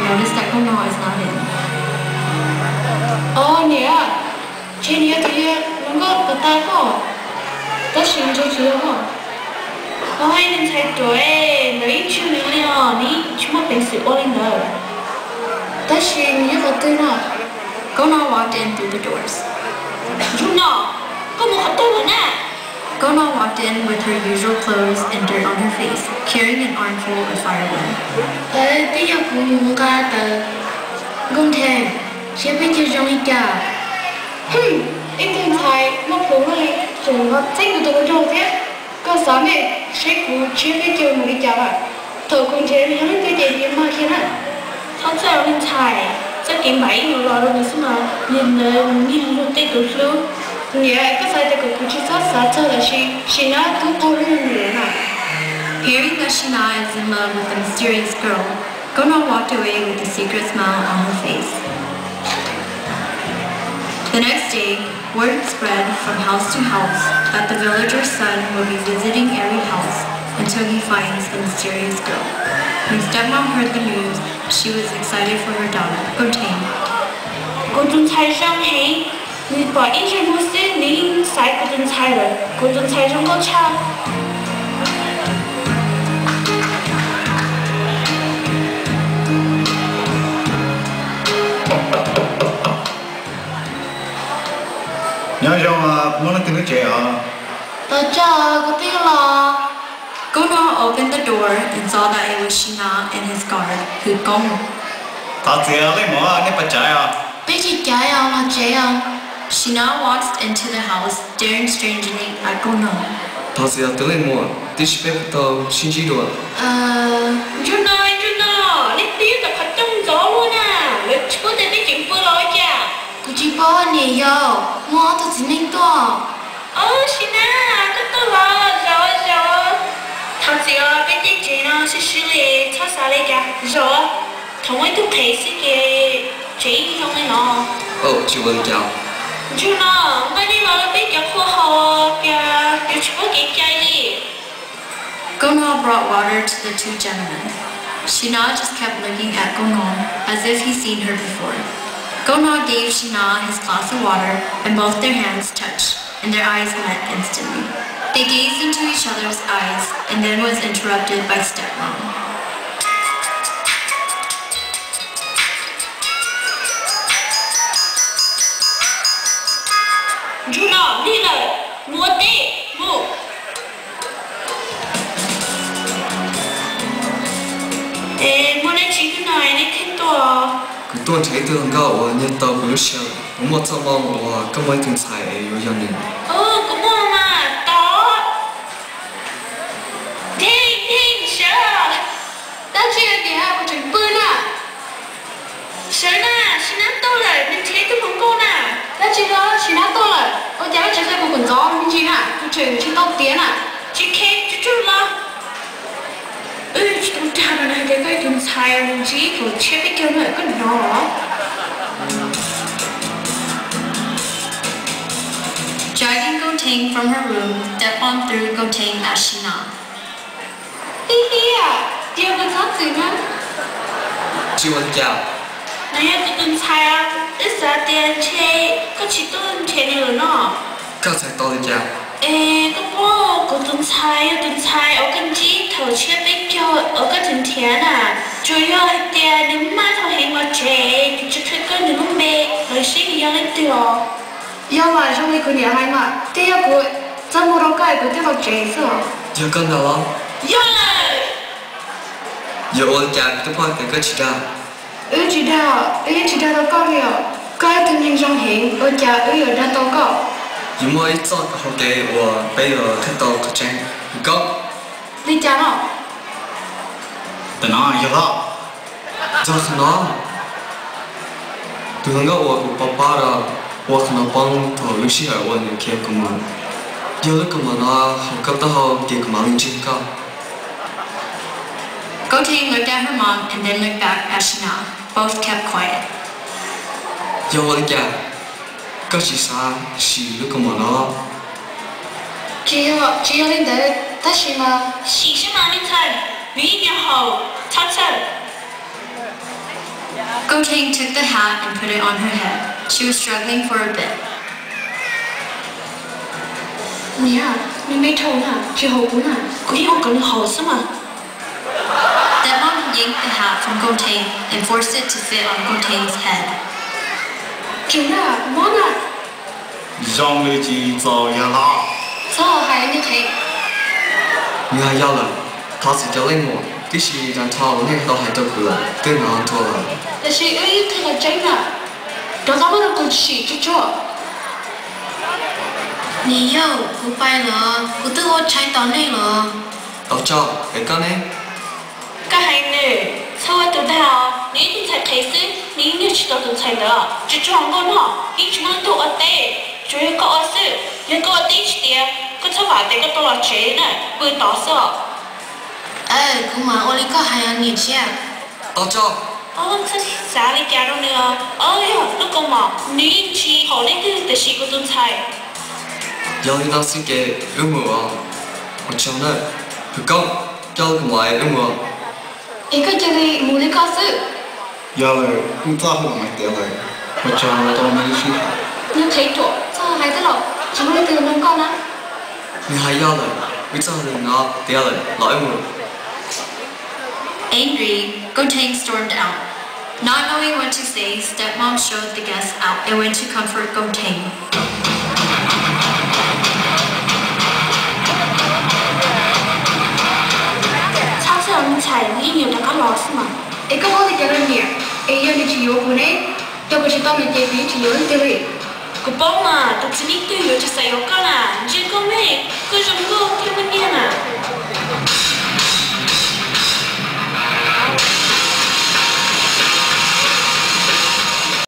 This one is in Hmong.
Notice that Koob No is not in. Os niam, ntshe nws yog tus yawg hluas nkauj uas tag koj, tab sis ntshe tsis yog koj. Oj, me ntxhais ruam, ntawd yeej tsis yog nws li os, nws yeej tsis muaj peev xwm ua li ntawd. Tab sis nws yog qhov twg no? Koob No walked in through the doors. Ntsuag No, koj mus qhov twg lawm na? Koob No walked in with her usual clothes and dirt on her face, carrying an armful of firewood. Twb yog kuv mus nqa tawm Nkauj Nrhe, seb peb caug zoo li cas. Ib tug ntxhais muaj plhus luaj li tseem los txeeb kuv tus hluas nraug thiab. Koj xav nej seb kuv tshiab peb caug mus li cas lawm. Thaum kuv nrhiav nws yog leej twg ces nws mag kiag na. Txhob txhawj me ntxhais, txoj kev npam yeej los los rau nws xwb mas, yog ntawd nws niag luag tej tus hlub. Niam, koj xav tias kom kuv tsis txhob xav txog lawm sis, sim no twb qaug lub nws lawm na. Hearing that Shina is in love with the mysterious girl, Koob No walked away with a secret smile on her face. The next day, word spread from house to house that the villager's son would be visiting every house until he finds the mysterious girl. When Stepmom heard the news, she was excited for her daughter, Koob Theej. Kuv tus ntxhais zoo heev, nws pom ib ntsais muag xwb nws yeej xaiv kuv tus ntxhais lawm, kuv tus ntxhais zoo nkauj tshaj. Nyob zoo, muaj leej twg nyob tsev os? Tos tso, kuv twb los. Koob No opened the door and saw that it was Shina and his guard, Hwm Koob. Thov txim leej muam, nej puas caiv os? Peb tsis caiv os, los tsev os. Shina walks into the house, staring strangely at Koob No. Thov txim tus leej muam, tiam sis peb puas tau sib ntsib dua? Ntsuag No, Ntsuag No, nej twb yuav tau qhov rooj ntxov luaj na, lawv tsis paub tias nej tseem pw los ua cas? Kuv tsis paub niam yau, muaj ob tug txiv neej tuaj. Os, Shina, koj tuaj los, zaum zaum. Thov txim os, peb tej tsev no sib sib li, txhob xav li cas, zaum. Thaum muaj ib tug qhev xwb ces tsev yeej zoo li no. Tsis ua li cas. Ntsuag No, nqa dej los rau peb cov qhua haus, cas yuav tsis paub kev cai li. Koob No brought water to the two gentlemen. Shina just kept looking at Koob No as if he's seen her before. Koob No gave Shina his glass of water and both their hands touched and their eyes met instantly. They gazed into each other's eyes and then was interrupted by Stepmom. Ntsuag No, lig lawm, mus ua teb mus. Es muaj dab tsi no nej thiaj tuaj? Kuv tuaj nrhiav ib tug hluas nkauj uas nyiag tau kuv lub sij hawm. Kuv muaj txoj hmoo uas koj muaj ib tug ntxhais es yuav yog nws. Kuv muaj mas, tos. Theej, Theej, sawv. Dab tsi niam, kuv tseem pw na. Sawv na, Sina tuaj lawm, nws nrhiav ib tug hluas nkauj na. Dab tsi los, Sina tuaj lawm, ua cas koj tsis qhia kuv kom ntxov me ntsis na, kuv tseem tsis tau tiav na. Tsis khe, tsuag tsuag los. Wb tsis tau dag no na, hais tias koj ib tug ntxhais nws ntsib thaum tshiab peb caug na, koj hnov los? Dragging Goten from her room, Stepmom threw Goten at Shina. Ib hiam, cia kuv txhob txwm na. Tsis ua li cas. Nws yog kuv tus ntxhais, wb xav tias ntshe koj tsis tuaj nrhiav nws lawm no. Koj txhais tau li cas? Es koj paub kuv tus ntxhais yog tus ntxhais uas koj ntsib thaum tshiab peb caug uas koj tseem nrhiav na. Tsuas yog hais tias nws maj tau heev los tsev, kuv tsis qhia koj nws lub npe los seb nws yog leej twg os. Yog mas, zoo li kuv niam hais mas, twb yog kuv txaj muag rau koj es kuv thiaj los tsev xwb os. Yog koj ntag los? Yog lawm. Yog ua li cas kuv twb paub tias koj tsis dag? Wb tsis dag, wb yeej tsis dag tau koj li os. Koj yog tus neeg zoo heev, ua cas wb yuav dag tau koj? Yuav muaj ib txoj hau kev uas peb yuav qhib tau qhov tseeb. Koj. Li cas no? Tam no yog los? Yog qhov no. Tus hluas nkauj uas kuv pab pab los ua qhov no poob thaum lub sij hawm uas nws khiav kuv mus. Yog lub kaus mom no haum koj taub hau ces kuv mam li ntseeg koj. Goten looked at her mom and then looked back at Shina. Both kept quiet. Yog ua li cas koj tsis xav sim lub kaus mom no? Tsis yog, tsis yog li ntawd, tab sis mas. Sim seb mas me ntxhais, nws yeej nyiam haum, txhob txhawj. Goten took the hat and put it on her head. She was struggling for a bit. Niam, nws me dhau na, tsis haum kuv na. Kuv yeej ua kom nws haum xwb mas. Stepmom yanked the hat from Goten and forced it to fit on Goten's head. Tsis na, mob na. Zoo li tsis txaus yog los? Txhob hais li qhev. Nws hais yog lawm, thov txim cov leej muam, tiam sis zaj dhau nej tau hais rau kuv lawm twb hnov nrua lawm. Tiam sis wb yeej qhia qhov tseeb na. Rov qab muab rau kuv sim tsuag tsuag. Niam yau, kuv pais lawm, kuv twb ua tshais tos nej lawm. Tau tso, es koj ne? Koj hais nws, txhob ua tus dag os, nws ib tug ntxhais qhev xwb, nws yeej nyiag tsis tau tus ntxhais ntawd. Tsuag tsuag nkauj no, yeej tsis muaj leej twg ua teb, tsuas yog koj ua xwb. Yog koj ua teb tsis tiav, koj txhob vam tias koj tau los tsev na, pw tod xwb os. Aw, kuv mam ua li koj hais niam tshiab. Tau tso. Txhob xav li cas rau nws os. Yog lub kaus mom, nws yeej tsis haum leej twg tiam sis kuv tus ntxhais. Yog li no xwb ces wb mus os. Ua tsaug nawb, Hwm Koob, coj lub kaus mom es wb mus. Es koj cia li mus li koj xwb. Yog lawm, kuv txoj hauj lwm mas tiav lawm, ua tsaug rau nej ib sij hawm. Nws qhev ruam, txhob hais thiab los, tsis muaj leej twg nug koj na. Nws hais yog lawm, wb txoj hauj lwm no tiav lawm, los wb mus. Angry, Goten stormed out. Not knowing what to say, Stepmom showed the guests out and went to comfort Goten. Txhob txhawj, me ntxhais, nws ib nyuag rov qab los xwb mas. Es koj paub li cas rau niam? Es yog nws tsis yuav kuv ne? Yog kuv tsis tau nws ces kuv yeej tsis yuav leej twg li. Kuv paub mas, tus txiv neej twg yuav tsis xav yuav koj na, ntshe koj